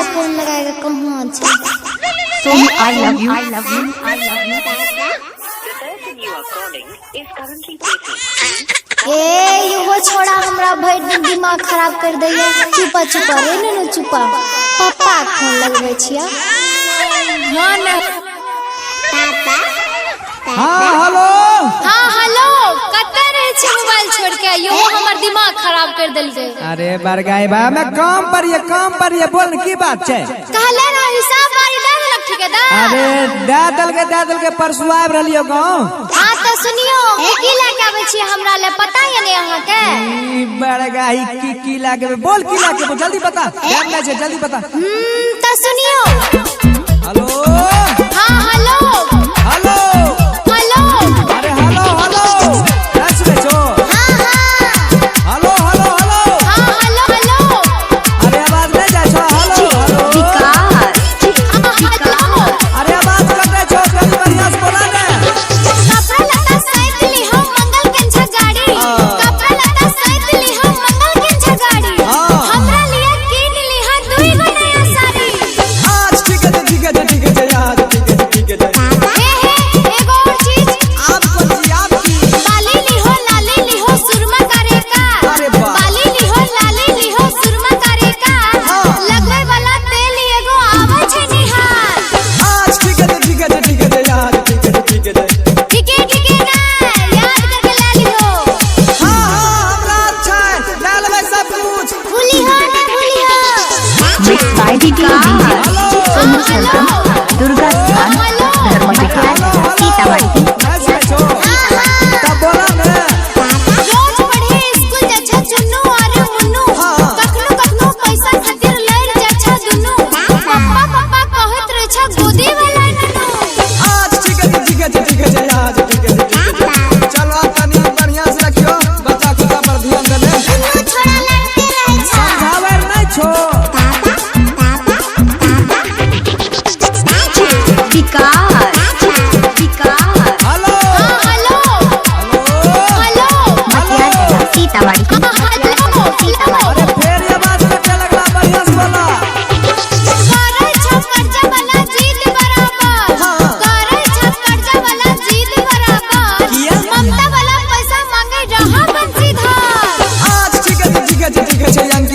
छियै फोन लगाए के कहाँ छै। Sonu I love you, I love you, I love you. The person you are calling is currently busy. ए इहो छोड़ा हमरा भरि दिन दिमाग खराब कर दैया। चुपा चुपा रे नुनू चुपा, पप्पा के फोन लगबै छियै। हाँ ना। हाँ हेलो। हाँ हेलो, कतऽ रहै छी मोबाइल छोड़ के? यो हमर दिमाग खराब कर देलकै। अरे बरगाई भाई, मैं काम पर ये, काम पर ये, बोल की बात छै? कहले रह हिसाब बारी दे देलक ठेकेदार। अरे दे देलकै, दे देलकै, परसू आबि रहलियो गाँव। हाँ तऽ सुनियो, की लए के आबै छियै हमरा ले पता ये ने अहाँके? ई बरगाई की की लागे, बोल की लागे, बोल जल्दी बता, टाइम नहीं छै, जल्दी बता। तऽ सुनियो। हेलो। हाँ हेलो। हेलो। हेलो। अरे हेलो हेलो, नहीं सुनै छो? हाँ हाँ। Hello hello hello. हाँ हेलो हेलो। अरे आवाज नहीं जाइ छो? Hello hello. विकास हाँ हेलो। अरे आवाज कटै छो, कनी बढ़िया से बोला ने। कपड़ा लत्ता सैत ली हम मंगल कंझा गाड़ी। कपड़ा लत्ता सैत ली हम मंगल कंझा गाड़ी। हाँ। हमरा लिए कीन ली हा दुई गो नया साड़ी। आज ठीक है, ठीक है, ठीक है, आज ठीक है, ठीक है। हे हे एगो और चीज। आप कौन सी, आप की? बाली लिहो लाली लिहो सुरमा करे का। अरे वाह। बाली लिहो लाली लिहो सुरमा करे का। हाँ। लगवे वाला तेल एगो आवे छै निहार। आज ठीक है, ठीक है, ठीक है, आज ठीक है, ठीक है। ठीके ठीके ना याद करके ला लिहो। हाँ हाँ, हमरा अच्छा है, ले लेबै सब कुछ। भूली हो ना भूली हो। Mix by DJ Sonu Sargam, Durga Sthan, Dharm Vihar, Sitamarhi. नहीं सुनै छो? तब बोला ने। रोज पढ़े स्कूल जाइ छै चुन्नू आरे मुन्नू। हाँ। कखनो कखनो पैसा खातिर लड़ जाइ छै दुनू। पप्पा पप्पा कहैत रहे छै गोदी वाला नन्नू। आज ठीक है, ठीक है, ठीक है, आज ठीक है, ठीक है। चलो तनी बढ़िया से रखियो, बच्चा कुत्ता पर ध्यान देने। दुनू छोड़ा लड़ते रहै छै। समझाबै नहीं छो? विकास विकास हेलो। हाँ हेलो। हेलो। हेलो। मटियार सीतामढ़ी। हाँ हेलो। अरे फेर ये आवाज कटे लगला, बढ़िया से बोला। करै छौ कर्जा वाला जीत बराबर। हाँ। करै छौ कर्जा वाला जीत बराबर। किया? ममता वाला पैसा मांगे रहा बंसीधार। आज ठीक है, ठीक है, ठीक है, अंकल।